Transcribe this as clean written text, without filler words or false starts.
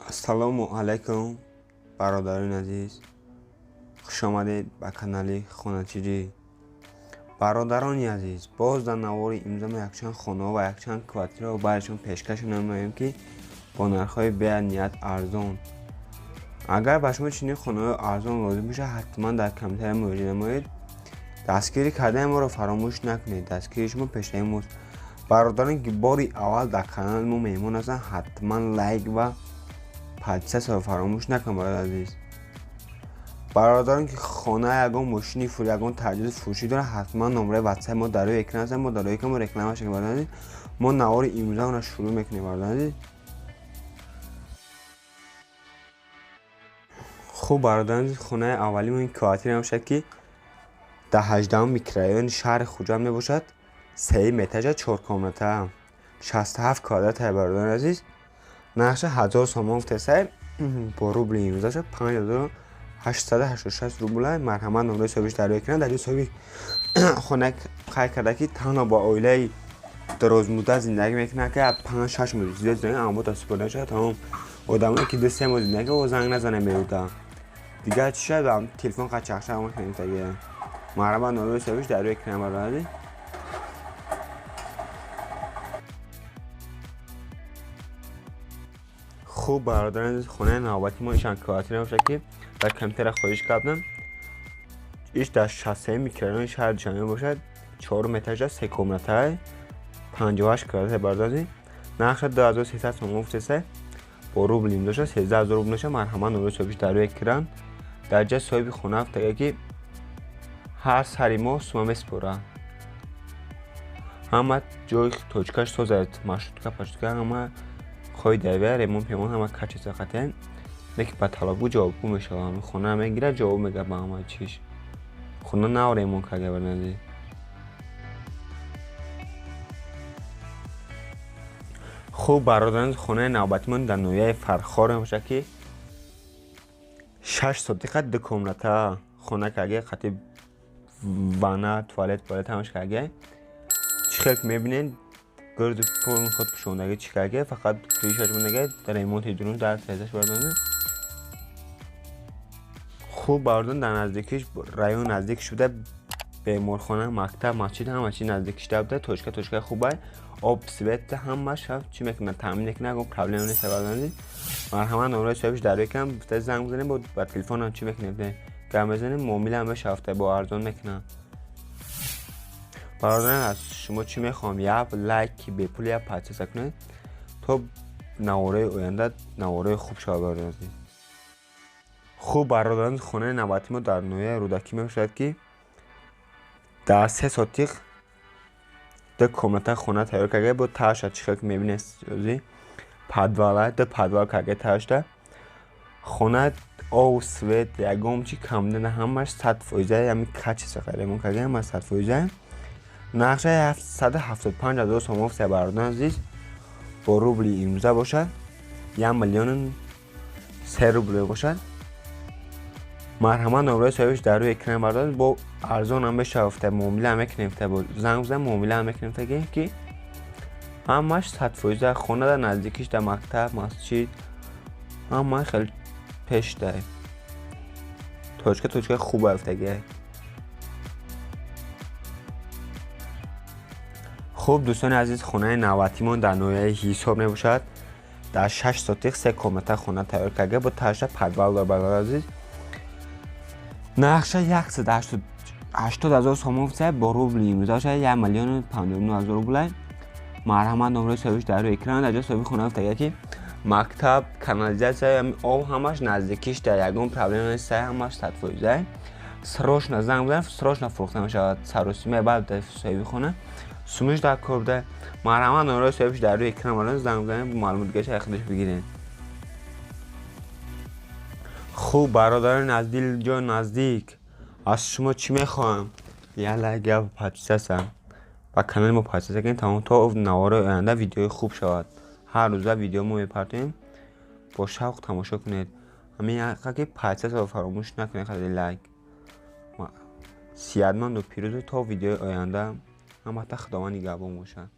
Ассалому алайкум, бародарони азиз, хуш омадед ба канали Хоначиҷӣ. Бародарони азиз, боз дар навори имрӯза мо якчанд хонаҳо ва якчанд квартираро барои пешкаш намоем, ки бо нархҳои бениҳоят арзон. Агар ба шумо чунин хонаҳои арзон лозим бошад, ҳатман дар комментария муроҷиат намоед. Дастгирӣ кардани моро фаромӯш накунед, дастгирии шумо пешраи мост. Бародарон, ки бори аввал дар канали мо меҳмон ҳастанд, ҳатман лайк ва подписатсияро фаромӯш накунед, бародари азиз. Бародарон, ки хона, ягон мошини фур, ягон таҷҳизоти фурӯшӣ дорад, ҳатман номраи ватсап мо дар рӯи экран аст, мо дар рӯи экран мо реклама шакем, бародари азиз. Мо навори имрӯзаро шурӯъ мекунем, бародари азиз. Хуб, бародари азиз, хонаи аввали мо ин квартира мебошад, ки дар 18 микрорайони шаҳри Хуҷанд мебошад. 3 этажа, 4 комната, 67 квадрат, бародари азиз. Нархша 1000 сомон гуфтасай, бо рубли имрӯзаша 5886 рубла. Марҳамат, номраи соҳибиш дар рӯи экран. Дар ҷои соҳиби хона қайд карда, ки танҳо бо оилаи дарозмуддат зиндагӣ мекунад, ки 5-6 моҳ зиёд зиндагӣ амбота супорида шавад. Тамом одамое ки 2-3 моҳ зиндагӣ, о занг назанем беҳуда. Дигар чӣ шуд, телефон қачақша мекунем таги. Марҳамат, номраи соҳибиш дар рӯи экран, бародари. Хуб, бародари азиз, хонаи навбати мо ишан квартира мебошад, ки дар компютера хоҳиш кардам. Иш дар 63 микрорайони шаҳри Душанбе мебошад. 4 этажа, 3 комната, 58 квадрат, бародари. Нархша 2300 сомон гуфтасай, бо рубл имдоша 13000 рубл мешавад. Марҳамат, номраи соҳибиш дар рӯи экран. Дар ҷои соҳиби хона гуфтага, ки ҳар сари моҳ сума месупорад. Ҳама ҷои точкаш созад, маршрутка, пашрутка, ҳама хоҳи давия, ремонт пемон ҳама качество қатъиян, лекин ба талабгӯ ҷавобгӯ мешавад. Хона мегирад, ҷавоб мегӯяд ба ҳама чиш. Хона нав ремонт карда, бародари. Хуб, бародарон, хонаи навбатимон дар ноҳияи Фархор мебошад, ки 6 сотиқа, 2 комната хона карда, қатъи ванна, туалет, туалет ҳамаш карда. Чӣ хел ки мебинед, гирду пол худ пӯшондагӣ чӣ карда, фақат крышаш мондаги, ремонти дурун дар тезаш, бародарон. Хуб, бародарон, дар наздикиш район наздик шуда, беморхона, мактаб, масҷид ҳама чиз наздик шуда буда. Точка точка хубай, об, свет ҳамаш чӣ мекунад, таъмин мекунад, ягон проблема нест, бародарон. Марҳамат, номраи соҳибиш дар рӯи экран, занг бизанем, ба телефонам чӣ мекунем, гап мезанем, муомила ҳам мешавад, бо арзон мекунам. Бародарон, аз шумо чӣ мехоҳам, як лайки бепул, як подписка кунед, то навораи оянда навораи хуб шавад, бародарон. Хуб, бародарон, хонаи навбати мо дар ноҳияи Рӯдакӣ мебошад, ки дар 3 сотиқ, 2 комната хона тайёр карда, бо таша чӣ хел ки мебинед, подвала, 2 подвал карда ташта. Хона об, свет, ягон чи кам нада, ҳамаш 100%, ҳамин качество ремонт карда, ҳамаш 100%. Нархша 775 000 сомон гуфта, бародарони азиз, бо рубли имрӯза бошад 1 миллиону 3 рубл бошад. Марҳамат, номраи соҳибиш дар рӯи экран, бародарон. Бо арзон ҳам мешавад, муомила ҳам мекунем, бо занг бизан, муомила ҳам мекунем, ки ҳамаш 100%. Хона дар наздикиш дар мактаб, масҷид, ҳама хеле пеш дай. Точка точка хуб афтаги. Хуб, дӯстони азиз, хонаи навбатимон дар ноҳияи Ҳисоб мебошад. Дар 6 сотиқ, 3 комната хона тайёр карда, бо таша подвал дорад, бародари азиз. Нархша 180 000 сомон гуфта, бо рубли имрӯза шояд 1 миллиону 59 000 рубла. Марҳамат, номраи соҳибиш дар рӯи экран. Дар ҷои соҳиби хона гуфтага, ки мактаб, канализатсия, об ҳамаш наздикиш, дар ягон проблема нест, ҳамаш 100%. Срочно занг бизанед, срочно фурӯхта мешавад. Саросима баъд соҳиби хона сумиш дар кор буда. Марҳамат, номраи соҳибиш дар рӯи экран, бародарон, занг бизанед, маълумот дигараш худаш бигиред. Хуб, бародарон, аз дил ҷо наздик аз шумо чӣ мехоҳам, як лайк, як подписатсия ба канали мо подписатсия кунед, тамом, то навораи оянда видеои хуб шавад. Ҳар рӯза видео мо мепартоем, бо шавқ тамошо кунед. Ҳамин яқа ки подписатсияро фаромӯш накунед, хади лайк. Сиҳатманду пирӯзу то видеои оянда. Ҳамата Худованд нигаҳбон бошад.